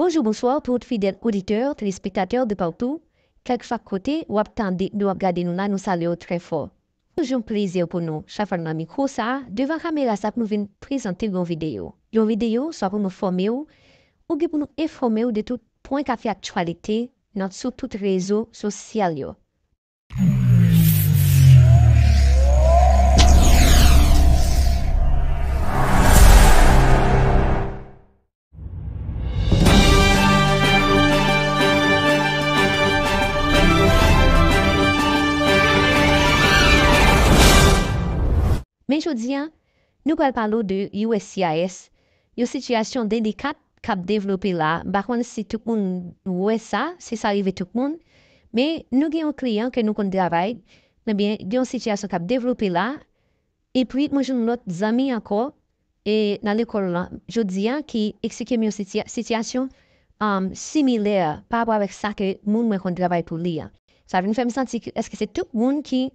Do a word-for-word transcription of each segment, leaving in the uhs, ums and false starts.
Bonjou, bonswa pou tout fidèl oditè, telespektatè de partou, kèlkeswa kote w ap tande, w ap gade nou la, nou salye w trè fò. Toujou yon plezi pou nou, chak fwa nou nan mikwo sa a, devan kamera sa a pou nou vin prezante yon videyo. Yon videyo, swa pou nou fòme w, oubyen pou nou enfòme w de tout pwen k ap fè aktyalite nan sou tout rezo sosyal yo. Men jodi a, nou pral pale w de U S C I S, yon sitiyasyon delikat k ap devlope la. M pa konn si tout moun wè sa, si sa rive tout moun, men nou gen yon kliyan ke nou konn travay, ebyen, gen yon sitiyasyon k ap devlope la, epi mwen jwenn lòt zanmi ankò, e nan lekòl lan, jodi a, ki eksplike m yon sitiya-, sitiyasyon, um, similè pa rapò avèk sa ke moun mwen konn travay pou li a. Sa vin fè m santi ke èske se tout moun ki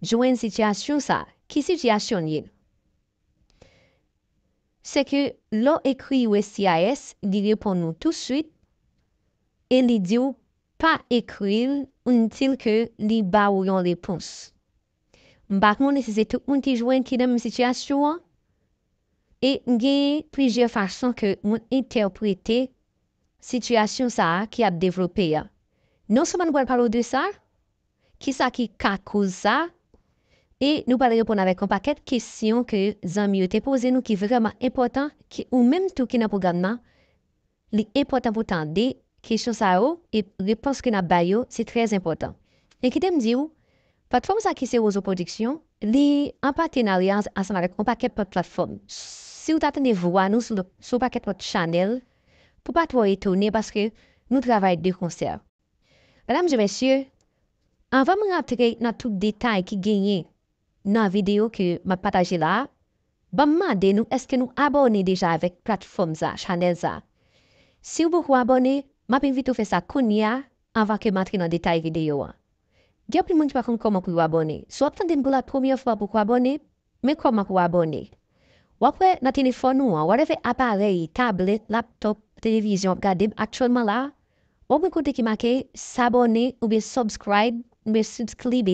jwenn sitiyasyon sa? Ki sitiyasyon l ye? Se ke lè w ekri U S C I S, li reponn ou tousuit e li di w pa ekri l until ke li ba ou yon repons. M pa konnen si se tout moun ki jwenn ki nan menm sitiyasyon an, e m gen plizyè fason ke moun entèprete sitiyasyon sa a ki ap devlope a. Non sèlman nou pral pale w de sa, kisa ki ka koz sa, e nou pral reponn avèk yon pakèt kesyon ke zanmi yo te poze nou ki vrèman enpòtan, ke ou menm tou ki nan pwogram nan, li enpòtan pou w tande kesyon sa yo, e repons ke n ap bay yo, se trè enpòtan. E kite m di w, platfòm sa ki se Wozo Production, li an patenarya ans-, ansanm avèk yon pakèt lòt platfòm. Si w ta tande vwa nou sou, sou pakèt lòt chanèl, pou pa twò etone, paske nou travay de konsè. Medam e mesye, anvan m rantre nan tout detay ki genyen nan videyo ke m ap pataje la a, ban m mande nou, èske nou abòne deja avèk platfòm sa, chanèl sa? Si w poko abòne, m ap envite w fè sa kounye a, anvan ke m antre nan detay videyo an. Gen anpil moun ki pa konn kòman pou yo abòne. Si w ap tande m pou la premyè fwa, poko abòne, men kòman pou w abòne? W ap wè nan telefòn ou an, whatever aparèy, tablèt, laptòp, televizyon w ap gade m aktyèlman la a, w ap wè kote ki make s'abonner oubyen subscribe, oubyen subscribe,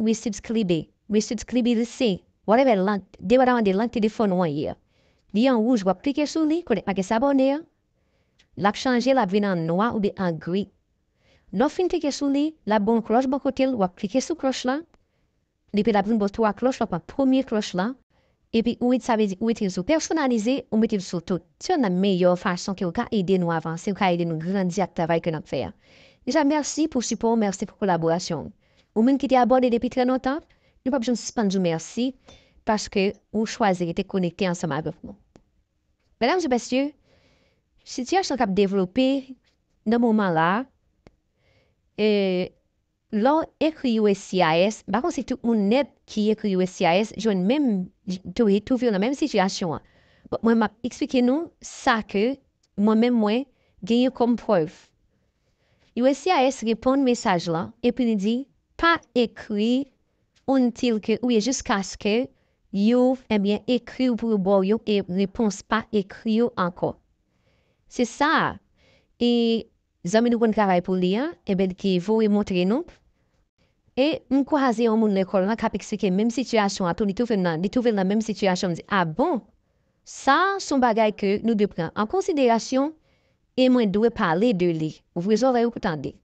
oubyen subscribe, oubyen subscribe, whatever lang, depandaman de lang telefòn ou an ye a. Li an wouj, w ap klike sou li, kote k make s'abonner an, l ap chanje, l ap vin an nwa oubyen an gri. Lè w fin klike sou li, l ap gen yon klòch bò kote l, w ap klike sou klòch lan, epi l ap vin bò twa klòch, w ap pran premye klòch lan, epi ou met, sa vle di ou mete l sou pèsonalize, ou mete l sou tout. Se youn nan meyè fason ke w ka ede nou avanse, w ka ede nou grandi ak travay ke n ap fè a. Deja, mèsi pou sipò w, mèsi pou kolaborasyon w. Ou menm ki te abòne depi trè lontan, nou p ap janm sispann di w mèsi, paske ou chwazi rete konekte ansanm avèk nou. Medam e mesye, sitiyasyon k ap devlope nan moman la a, e, lè w ekri U S C I S, m pa konn si tout moun nèt ki ekri U S C I S jwenn menm, tou-, twouve yo nan menm sitiyasyon an. Bon, mwen, m ap eksplike nou sa ke mwen menm mwen genyen kòm prèv. U S C I S reponn mesaj lan, epi li di, pa ekri until ke, oubyen jiskaske yo, ebyen, ekri w pou yo ba w yo, e repons pa ekri yo ankò. Se sa a. E zanmi nou konn travay pou li an, ebyen, ki voye montre nou. E m kwaze yon moun lekòl lan k ap eksplike menm sitiyasyon an tou, li twouve m nan, li twouve l nan menm sitiyasyon, m di, a bon? Sa a se yon bagay ke nou dwe pran an konsiderasyon, e mwen dwe pale de li. Ouvri zòrèy ou pou tande.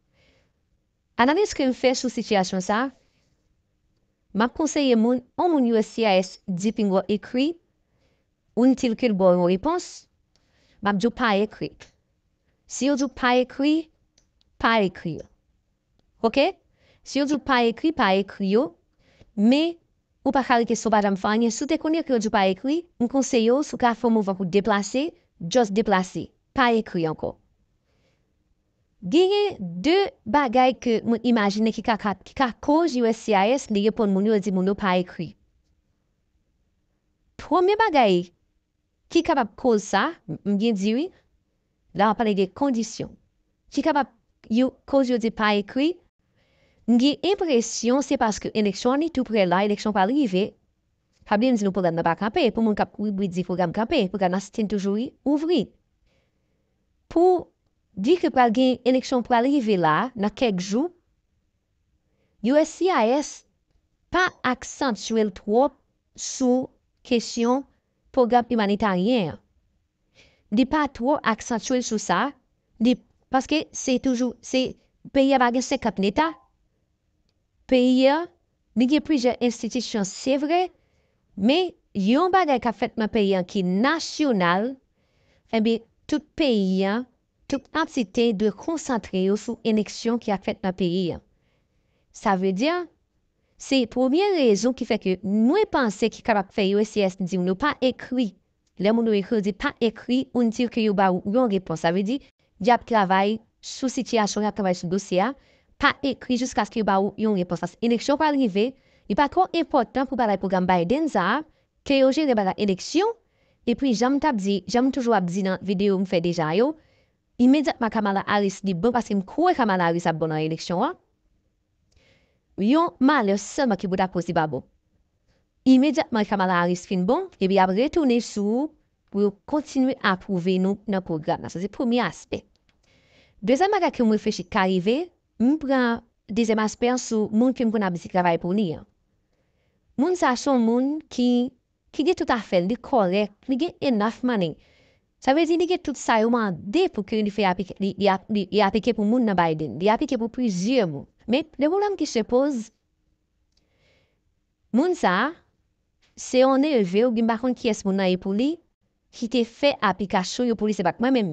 Analiz ke m fè sou sitiyasyon sa a, m ap konseye moun, yon moun U S C I S di pinga w ekri, until ke l ba w yon repons, m ap di w pa ekri. Si yo di w pa ekri, pa ekri yo. Oke? Si yo di w pa ekri, pa ekri yo, men ou pa ka rete san w pa janm fè anyen. Si w te konnen ke yo di w pa ekri, m konseye w, si w ka fè yon mouvman pou deplase, just deplase. Pa ekri ankò. Genyen de bagay ke mwen imajine ki ka, ka, ki ka koz U S C I S li reponn moun yo, di moun yo pa ekri. Premye bagay ki kapab koz sa, m, m byen di wi, la w ap pale de kondisyon. Ki kapab yo, koz yo di pa ekri, m gen enpresyon se paske eleksyon an li tou prè la, eleksyon pral rive. Pa bliye m di nou pwogram nan pa kanpe, pou moun k ap wi, wi, di pwogram kanpe, pwogram nan still toujou wi, ouvri. Pou di ke pral gen eleksyon pral rive la nan kèk jou, U S C I S pa aksantye l twòp sou kesyon pwogram imanitaryen an. Li pa twò aksantye l sou sa, li, paske se toujou, se, peyi a pa gen senkant leta. Peyi a, li gen plizyè enstitisyon, se vre, men yon bagay k ap fèt nan peyi a ki nasyonal, ebyen, tout peyi a, tout antite dwe konsantre yo sou eleksyon ki ap fèt nan peyi a. Sa vle di, se premye rezon ki fè ke mwen panse ki kapab fè U S C I S di moun yo pa ekri. Lè moun yo ekri, yo di pa ekri, ou n di ke yo ba ou yon repons. Sa vle di, y ap travay sou sitiyasyon, y ap travay sou dosye a, pa ekri jiskaske yo ba ou yon repons. Paske eleksyon pral rive, li pa twò enpòtan pou bagay pwogram Biden sa a, ke yo jere bagay eleksyon, epi jan m t ap di, jan m toujou ap di nan videyo m fè deja yo, imedyatman Kamala Harris li bon, paske m kwè Kamala Harris ap bon nan eleksyon an, yon malè sèlman ki pou ta koz li pa bon. Imedyatman Kamala Harris fin bon, epi y ap retounen sou ou pou yo kontinye apwouve nou nan pwogram nan. Sa se premye aspè. Dezyèm bagay ke m reflechi k ka rive, m pran dezyèm aspè an sou moun ke m konn ap di travay pou li an. Moun sa a se yon moun ki, ki gen tout afè l, li kòrèk, li gen enough money. Sa vle di li gen tout sa yo mande pou ke li fè aplike, li, li, ap- li, li aplike pou moun nan Biden, li aplike pou plizyè moun. Men, le pwoblèm ki se poz, moun sa a, se yon neve oubyen m pa konn kiyès moun nan ye pou li, ki te fè aplikasyon yo pou li, se pa t mwen menm.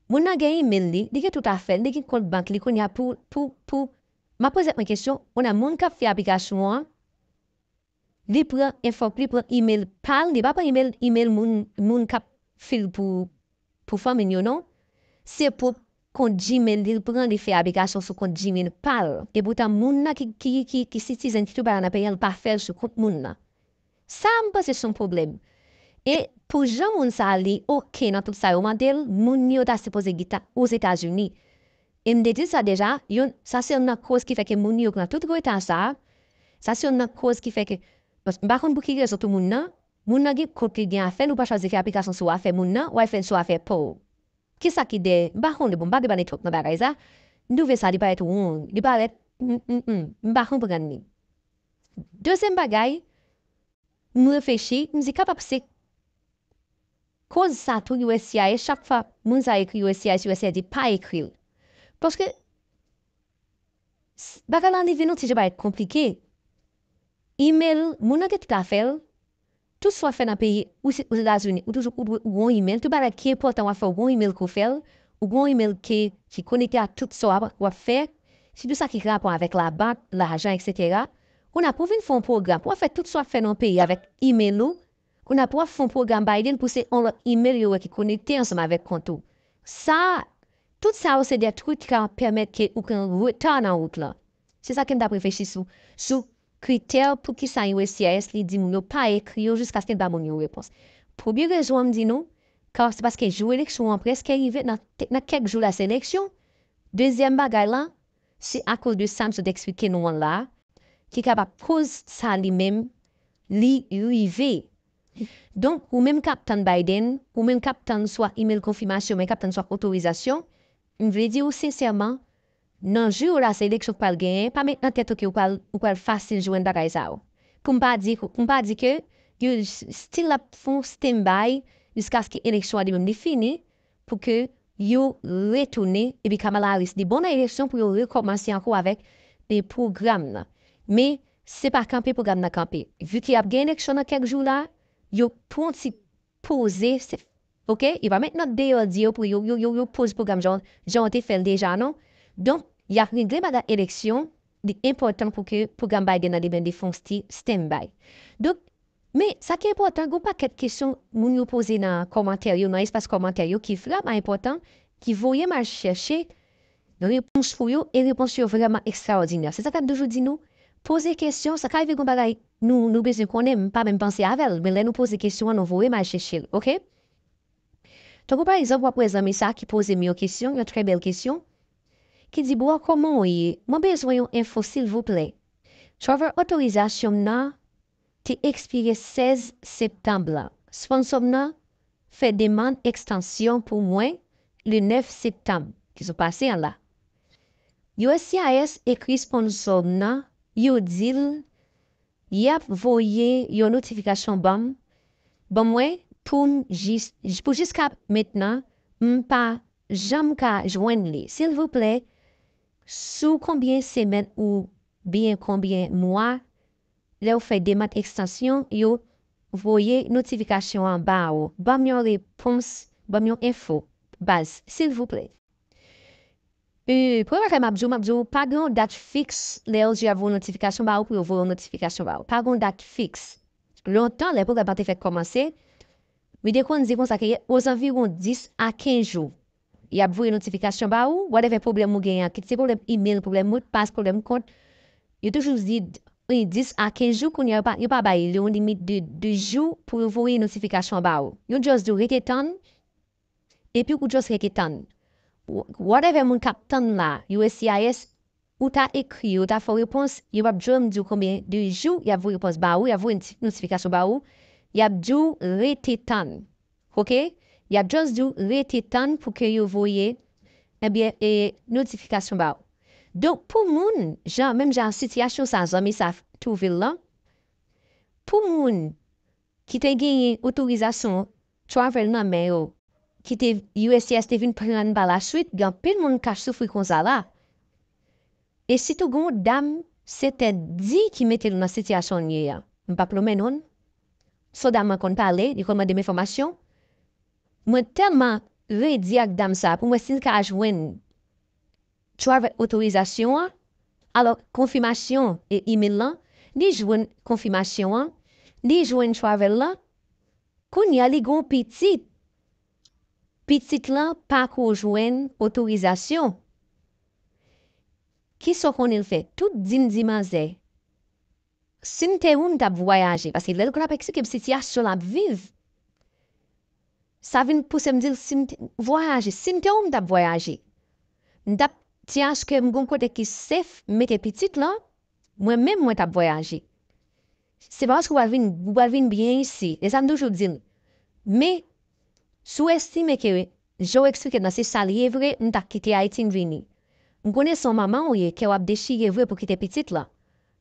Moun nan gen imèl li, li gen tout afè l, li gen kont bank li kounye a pou, pou, pou, m ap poze mwen kesyon, kounye a moun k ap fè aplikasyon an, li pran enfòk, li pran imèl pa l, li pa pran imèl, imèl moun, moun k ap fil pou, pou fanmi l yo, non. Se pwòp kont Gmail li l pran, li fè aplikasyon sou kont Gmail pa l. E poutan, moun nan ki, ki, ki, ki citizen, ki tou bagay nan peyi an, li pa fè l sou kont moun nan. Sa, m panse se yon pwoblèm. E pou jan moun sa a li oke nan tout sa yo mande l, moun yo ta sipoze gentan Ozetazini. E m te di sa deja, yon, sa se youn nan koz ki fè ke moun yo pran tout reta sa a. Sa se youn nan koz ki fè ke, m pa konn pou ki rezon tou moun nan, moun nan gen kont li gen afè l, ou pa chwazi fè aplikasyon sou afè moun nan, w al fè l sou afè pa w. Kisa ki dèyè? M pa konnen, bon, m pa debane twòp nan bagay sa. M twouve sa, li parèt wrong, li parèt, m, m, m, m pa konprann li. Dezyèm bagay, m reflechi, m di kapab se koz sa tou U S C I S, chak fwa moun sa ekri U S C I S, U S C I S di pa ekri l. Paske s- bagay la li vin yon ti jan parèt konplike. Imèl, moun nan gen tout afè l, tout sa w ap fè nan peyi, ou se Ozetazini, ou toujou ou dwe ou gon imèl, tout bagay ki enpòtan w ap fè, ou gon imèl ke w fè l, ou gon imèl ke, ki konekte ak tout sa w ap, w ap fè, sitou sa ki gen rapò avèk labank, lajan, etsetera. Kounye a pou w vin fè yon pwogram, pou w ap fè tout sa w ap fè nan yon peyi avèk imèl ou, kounye a pou w ap fè yon pwogram Biden pou se yon lòt imèl yo wè ki konekte ansanm avèk kont ou. Sa, tout sa yo se de truc ki ka pèmèt ke ou pran reta nan wout lan. Se sa ke m t ap reflechi sou, sou kritè poukisa U S C I S li di moun yo pa ekri yo jiskaske l ba moun yo repons. Premye rezon an m di nou, ka se paske jou eleksyon an prèske rive, nan, nan kèk jou la se eleksyon. Dezyèm bagay la, se akoz de sa m sot eksplike nou an la, ki kapab koz sa li menm, li rive. Donk, ou menm k ap tann Biden, ou menm k ap tann swa imèl konfimasyon, men k ap tann swa otorizasyon, m vle di w sensèman, nan jou yo la se eleksyon k pral genyen, pa met nan tèt ou ke ou pral, ou pral fasil jwenn bagay sa yo. Pou m pa di, pou m pa di ke yo still ap fè yon stand by jiskaske eleksyon an li menm li fini, pou ke yo retounen, epi Kamala Harris li bon nan eleksyon pou yo rekòmanse ankò avèk e pwogram nan. Men, se pa kanpe pwogram nan kanpe. Vi ke y ap gen eleksyon nan kèk jou la, yo pran ti poze, se, oke? Yo pa met nòt deyò di yo pou yo, yo, yo, yo poze pwogram jan, jan yo te fè l deja, non? Donk, y ap regle bagay eleksyon, li enpòtan pou ke pwogram Biden nan li menm li fè yon ti stand by. Donk, men, sa ki enpòtan, gen yon pakèt kesyon moun yo poze nan kòmantè yo, nan espas kòmantè yo, ki vrèman enpòtan, ki voye m al chèche repons pou yo, e repons yo vrèman ekstraòdinè. Se sa k ap toujou di nou, poze kesyon, sa ka rive gen yon bagay nou, nou bezwen konnen, m pa menm panse avè l, men lè nou poze kesyon an, nou voye m al chèche l, oke? Tankou pa egzanp, w ap wè zanmi sa a ki poze m yon kesyon, yon trè bèl kesyon, ki di, "Bro, kòman w ye? Mwen bezwen yon enfo, silvouplè. Travel otorizasyon m nan te ekspire sèz septanm la. Sponsò m nan fè demann ekstansyon pou mwen, le nèf septanm ki sot pase an la. U S C I S ekri sponsò m nan, yo di l y ap voye yon notifikasyon ban m, ban mwen pou m jis, pou jiska mentnan, m pa janm ka jwenn li. Silvouplè, sou konbyen semèn oubyen konbyen mwa lè w fè demann ekstansyon, yo voye notifikasyon an ba ou? Ban m yon repons, ban m yon enfo, baz, silvouplè. E, premye bagay m ap di w, m ap di w, pa gen yon dat fiks lè L G a voye yon notifikasyon ba ou pou yo voye yon notifikasyon ba ou. Pa gen yon dat fiks. Lontan, lè pwogram nan te fèk kòmanse, m te konn di konsa ke ozanviwon dis a kenz jou, y ap voye notifikasyon ba ou, whatever pwoblèm ou genyen an, kit se pwoblèm imèl, pwoblèm modpas, pwoblèm kont, yo toujou di, wi, dis a kenz jou, kounye a yo pa, yo pa bay yon limit de, de jou pou yo voye notifikasyon ba ou. Yo just di w rete tann, epi ou just rete tann. Whatever moun k ap tann la, U S C I S, ou ta ekri yo, ou ta fè w repons, yo p ap janm di w konbyen de jou y ap voye repons ba ou, y ap voye noti-, notifikasyon ba ou, y ap di w rete tann. Oke? Y ap just di w rete tann pou ke yo voye, ebyen, e, notifikasyon ba ou. Donk, pou moun, jan, menm jan sitiyasyon sa, zanmi sa twouve l lan, pou moun ki te genyen otorizasyon travel nan men yo, ki te, U S C I S te vin pran pa laswit, gen anpil moun k ap soufri konsa la. E sitou gen yon dam, se tèt di ki mete l nan sitiyasyon l ye a. M p ap nonmen non l. Se yon dam mwen konn pale, li konn mande m enfòmasyon. Mwen tèlman redi ak dam sa a pou m wè si l ka jwenn travel otorizasyon an, alò, konfimasyon e imèl lan, li jwenn konfimasyon an, li jwenn travel lan, kounye a li gen yon pitit. Pitit lan pako jwenn otorizasyon. Kisa w konnen l fè? Tout di m di manzè, si m te ou, m t ap vwayaje. Paske lè l konn ap eksplike m sitiyasyon l ap viv, sa vin pouse m di l, si m te, vwayaje. Si m te ou, m t ap vwayaje. M t ap tchèche m gon kote ki safe, m mete pitit lan, mwen menm, mwen t ap vwayaje. Se pa paske w pral vin, w pral vin byen isi. E sa m toujou di l. Men, si w estime ke jan w eksplike m nan se sa l ye vre, m t ap kite Ayiti m vini. M konnen se yon manman w ye, kè w ap dechire vre pou kite pitit lan.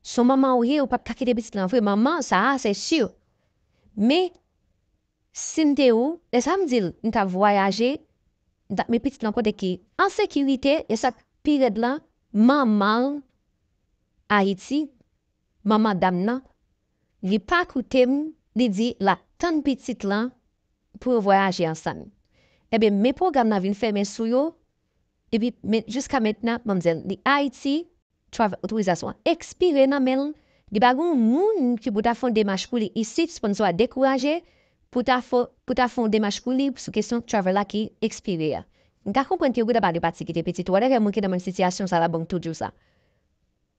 Se yon manman w ye, ou p ap ka kite pitit lan vre, manman, sa a, se si. Men, si m te ou, lè sa m di l, m t ap vwayaje, m t ap met pitit lan kote ki an sekirite, e sa k pi rèd lan, manman l Ayiti, manman dam nan, li pa koute m, li di l ap tann pitit lan pou yo vwayaje ansanm. Ebyen, men pwogram nan vin fèmen sou yo, epi men, jiska mentnan, manmzèl, li Ayiti, travel otorizasyon an ekspire nan men l, li pa gen yon moun ki pou ta fè yon demach pou li isit, sponsò a dekouraje, pou ta fè, pou ta fè yon demach pou li sou kesyon travel la ki ekspire a. M ka konprann ke ou gentan pa gen pati kite pitit ou, whatever moun ki nan menm sitiyasyon sa la, ban m tou di w sa.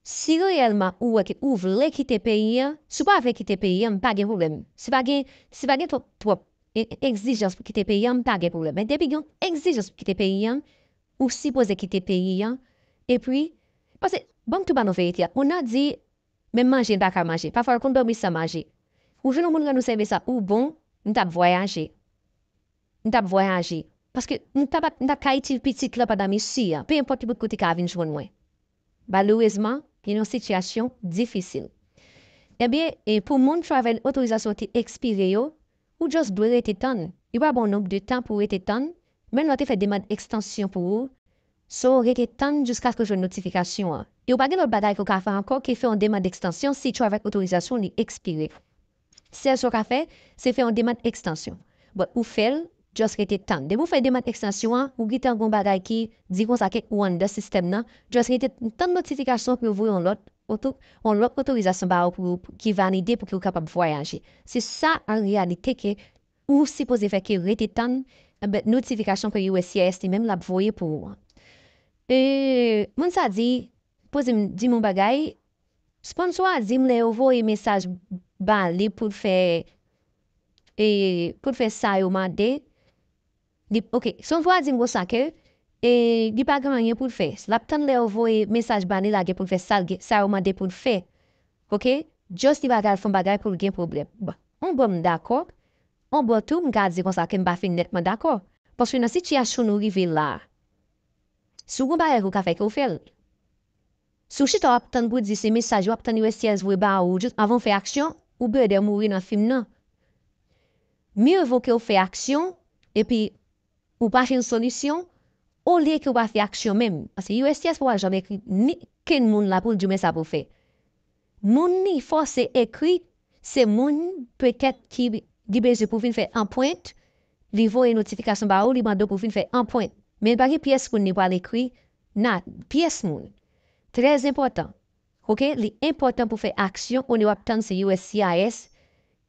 Si reyèlman ou wè ke ou vle kite peyi an, si w pa vle kite peyi an, m pa gen pwoblèm. Si pa gen, si pa gen twòp, twòp e, e, egzijans pou kite peyi an, m pa gen pwoblèm. Men depi gen yon egzijans pou kite peyi an, ou sipoze kite peyi an. Epi, paske, ban m tou ba nou verite a, moun nan di, menm manje, l pa ka manje. Pafwa, l konn dòmi san manje. Ou jwenn yon moun rann ou sèvis la, ou bon, m t ap vwayaje. M t ap vwayaje. Paske m t ap, m t ap ka itil pitit lan pandan m isi a, pe enpòt ki bout kote ka vin jwenn mwen. Malerezman, li nan yon sitiyasyon difisil. Ebyen, e pou moun travel otorizasyon te ekspire yo, ou just dwe rete tann. Yo pa ba w nonb de tan pou w rete tann, menm lè w te fè demann ekstansyon pou ou, so rete tann jiskaske w jwenn notifikasyon an. E w pa gen lòt bagay ke w ka fè ankò ke fè yon demann ekstansyon si travel otorizasyon li ekspire. Sèl sa w ka fè, se fè yon demann ekstansyon. But ou fè l, just rete tann. Depi w fè demann ekstansyon an, ou gentan gon bagay ki di konsa ke ou anndan sistèm nan, just rete tann notifikasyon pou yo voye yon lòt oto-, yon lòt otorizasyon ba ou pou, ki valide pou ke ou kapab vwayaje. Se sa an reyalite ke ou sipoze fè ke rete tann, enben, notifikasyon ke U S C I S li menm l ap voye pou ou an. E, moun sa di, poze m, di m yon bagay, sponsò a di m lè yo voye mesaj ba li pou l fè, e, pou l fè sa yo mande, li, oke, sponsò a di m konsa ke, e, li pa gen anyen pou l fè. L ap tann lè yo voye mesaj ba li la gen pou l fè sa l gen, sa yo mande pou l fè. Oke? Just li pa ka al fè yon bagay pou l gen pwoblèm. Bon, yon bò m dakò, yon bò tou m ka di konsa ke m pa fin nètman dakò. Paske nan sitiyasyon nou rive la, si w gen bagay ke w ka fè, ke w fè l. Si w chita w ap tann pou di se mesaj yo ap tann U S C I S voye ba ou, jis anvan w fè aksyon, ou bèdè mouri nan fim nan. Mye vo ke w fè aksyon, epi ou pa jwenn solisyon, olye ke w pa fè aksyon menm. Paske U S C I S pa janm ekri ni kenn moun la pou l di w men sa pou w fè. Moun li fòse ekri, se moun petèt ki li bezwen pou vin fè anprent, li voye notifikasyon ba ou, li mande w pou vin fè anprent. Men pa gen pyès moun li pral ekri, na pyès moun. Trè enpòtan. Oke, li enpòtan pou fè aksyon, olye w ap tann se U S C I S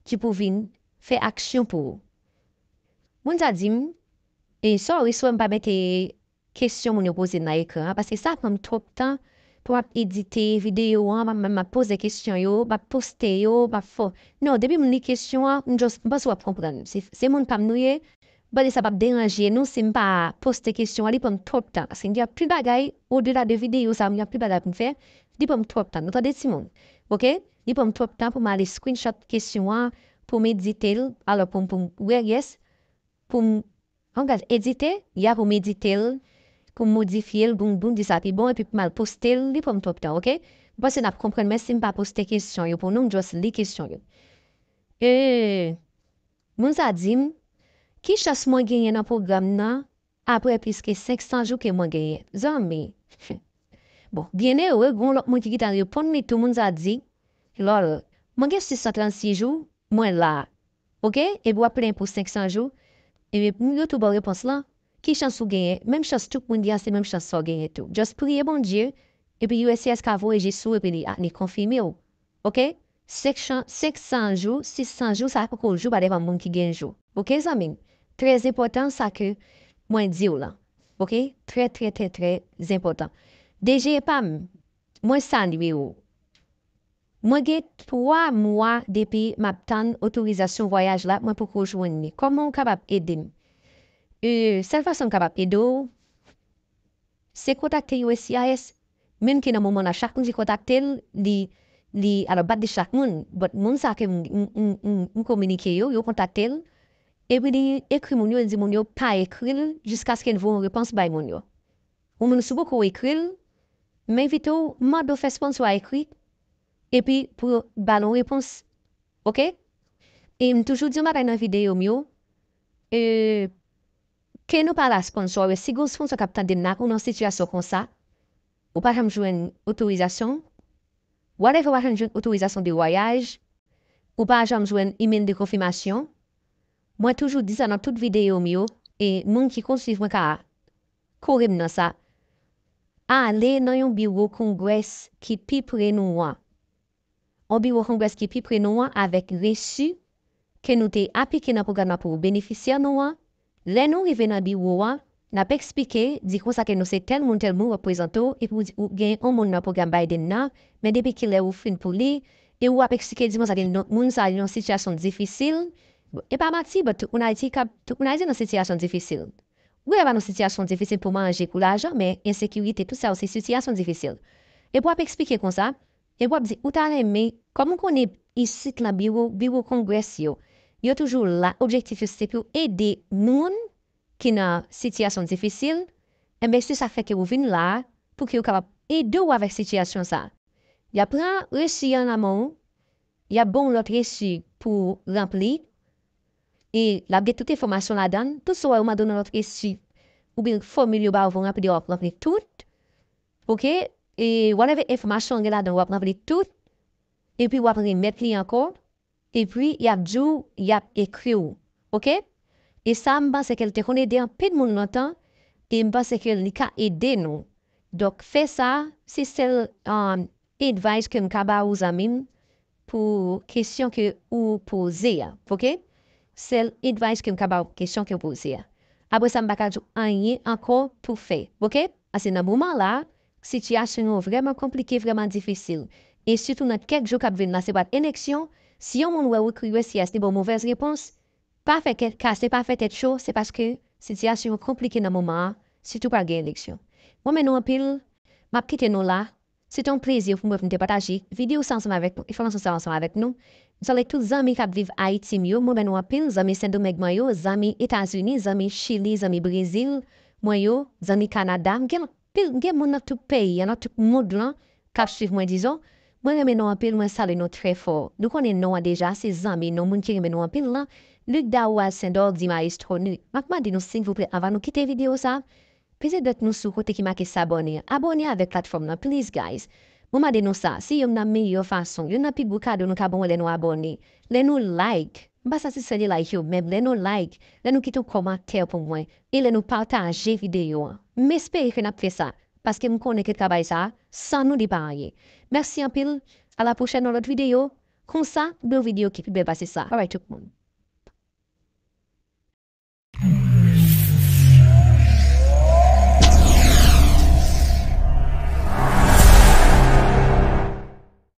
ki pou vin fè aksyon pou ou. Moun sa di m, e sorry, sorry, m pa mete kesyon moun yo poze m nan ekran an, paske sa pran m twòp tan pou m ap edite videyo an, m ap, m ap poze kesyon yo, m ap poste yo, m ap fò. Non, depi m li kesyon an, m just, m panse w ap konprann. Se, se moun pa m nou ye, m panse sa p ap deranje nou si m pa poste kesyon an, li pran m twòp tan. Paske m gen anpil bagay, odela de videyo sa, m gen anpil bagay pou m fè, li pran m twòp tan. Nou tande timoun? Oke? Li pran m twòp tan pou m ale screenshot kesyon an, pou m edite l, alò pou m, pou m, wè, yes, pou m, an gad, edite, ya pou m edite l, pou m modifye l, pou m, pou m di sa pi bon, epi pou m al poste l, li pran m twòp tan, oke? M panse n ap konprann, men si m pa poste kesyon yo pou nou, m just li kesyon yo. E, moun sa di m, ki chans mwen genyen nan pwogram nan apre plis ke senk san jou ke mwen genyen? Zanmi. Bon, byenere, gen yon lòt moun ki gentan reponn li tou, moun sa di, lòl, mwen gen sis san trannsis jou, mwen la. Oke? Epi w ap plenyen pou senk san jou. Epi pou yo tou ba w repons lan, ki chans ou genyen? Menm chans tout moun gen an, se menm chans sa w genyen tou. Just priye Bondye, epi U S C I S ka voye je sou ou, epi li, li konfime w. Oke? Senk san, senk san jou, sis san jou, sa poko jou, pa depann moun ki gen jou. Oke, zanmi m? Trè enpòtan sa ke mwen di w lan. Oke? Trè, trè, trè, trè enpòtan. D G pa m, mwen salye w. Mwen gen twa mwa depi m ap tann otorizasyon vwayaj la, mwen poko jwenn li. Kòman w kapab ede m? E, sèl fason m kapab ede w, se kontakte U S C I S. Menm ke nan moman la, chak moun ki kontakte l, li, li, alò, bat de chak moun, but moun sa ke m, m, m, m, m kominike yo, yo kontakte l, epi li ekri moun yo, li di moun yo pa ekri l jiskaske l voye yon repons bay moun yo. Ou menm si w poko ekri l, m envite w, mande w fè sponsor a ekri, epi pou yo ba l yon repons. Oke? E m toujou di yon bagay nan videyo m yo, e, ke nou pa la sponsor, si gen yon sponsor k ap tande m la, ou nan sitiyasyon konsa, ou pa janm jwenn otorizasyon, whatever, ou pa janm jwenn otorizasyon de vwayaj, ou pa janm jwenn email de konfimasyon, mwen toujou di sa nan tout videyo m yo, e moun ki konn swiv mwen ka kore m nan sa. Ale nan yon biwo Congress ki pi pre nou an. Yon biwo Congress ki pi pre nou an avèk resi ke nou te aplike nan pwogram nan pou benefisyè nou an. Lè nou rive nan biwo a, n ap eksplike, di konsa ke nou se tèl moun, tèl moun, w ap prezante w, epi w di, ou gen yon moun nan pwogram Biden nan, men depi kilè ou fin pou li, e w ap eksplike, di konsa ke non, moun sa nan yon sitiyasyon difisil. E pa manti, but tout moun Ayiti ka, tout moun Ayiti nan sitiyasyon difisil. Wi, e pa nan sitiyasyon difisil pou manje, pou lajan, men ensekirite, tout sa yo se sitiyasyon difisil. Epi w ap eksplike konsa, epi w ap di, ou ta renmen, kòm ou konnen isit lan biwo, biwo Congress yo, yo toujou la, objektif yo se pou ede moun ki nan sitiyasyon difisil, enben se sa k fè ke ou vin la a, pou ke yo kapab ede w avèk sitiyasyon sa a. Y ap pran resi an nan men w, y ap ba w yon lòt resi pou w ranpli, e l ap gen tout enfòmasyon ladan l, tout sa w wè yo mande w nan lòt resi, oubyen fòmil yo ba w pou w ranpli, w ap ranpli tout, oke, e whatever enfòmasyon w gen ladan l, w ap ranpli tout, epi w ap remèt li ankò, epi y ap di w, y ap ekri w. Oke? E sa, m panse ke l te konn ede anpil moun lontan, e m panse ke li ka ede nou. Donk, fè sa, se sèl, um, advice ke m ka ba ou, zanmi m, pou kesyon ke ou poze a. Oke? Sèl advice ke m ka ba ou, kesyon ke w poze a. Apre sa, m pa ka di w anyen ankò pou fè. Oke? Paske nan moman la, sitiyasyon yo vrèman konplike, vrèman difisil. E sitou nan kèk jou k ap vin la, se pral eleksyon. Si yon moun wè ou ekri U S C I S, li ba w movèz repons, pa fè kè kase, pa fè tèt cho, se paske sitiyasyon yo konplike nan moman an, sitou pral gen eleksyon. Mwen renmen nou anpil, m ap kite nou la. Se te yon plezi pou mwen pou m te pataje videyo sa ansanm avèk nou, enfòmasyon sa ansanm avèk nou. M salye tout zanmi k ap viv Ayiti m yo, m renmen nou anpil, zanmi Sendomeng mwen yo, zanmi Etazini, zanmi Chili, zanmi Brezil mwen yo, zanmi Kanada. M gen anpil, m gen moun nan tout peyi an, nan tout mond lan k ap swiv mwen, dizon. Mwen renmen nou anpil, mwen salye nou trè fò. Nou konnen non an deja, se zanmi nou, moun ki renmen nou anpil lan. Luc Daroual Sendor di Maestro Luc. M ap mande nou silvouplè, anvan nou kite videyo sa, peze dwèt nou sou kote ki make s'abonner an. Abòne avèk platfòm nan, please guys. Mwen mande nou sa, se youn nan meyè fason, youn nan pi gwo kado nou ka ban mwen lè nou abòne. Lè nou like, m pa satisfè de like yo, men lè nou like, lè nou kite yon kòmantè pou mwen, e lè nou pataje videyo an. M espere ke n ap fè sa, paske m konnen ke travay sa, san nou li pa anyen. Mèsi anpil, a la pwochèn nan lòt videyo, konsa, de yon videyo ki pi bèl pase sa. Bye bye tout moun.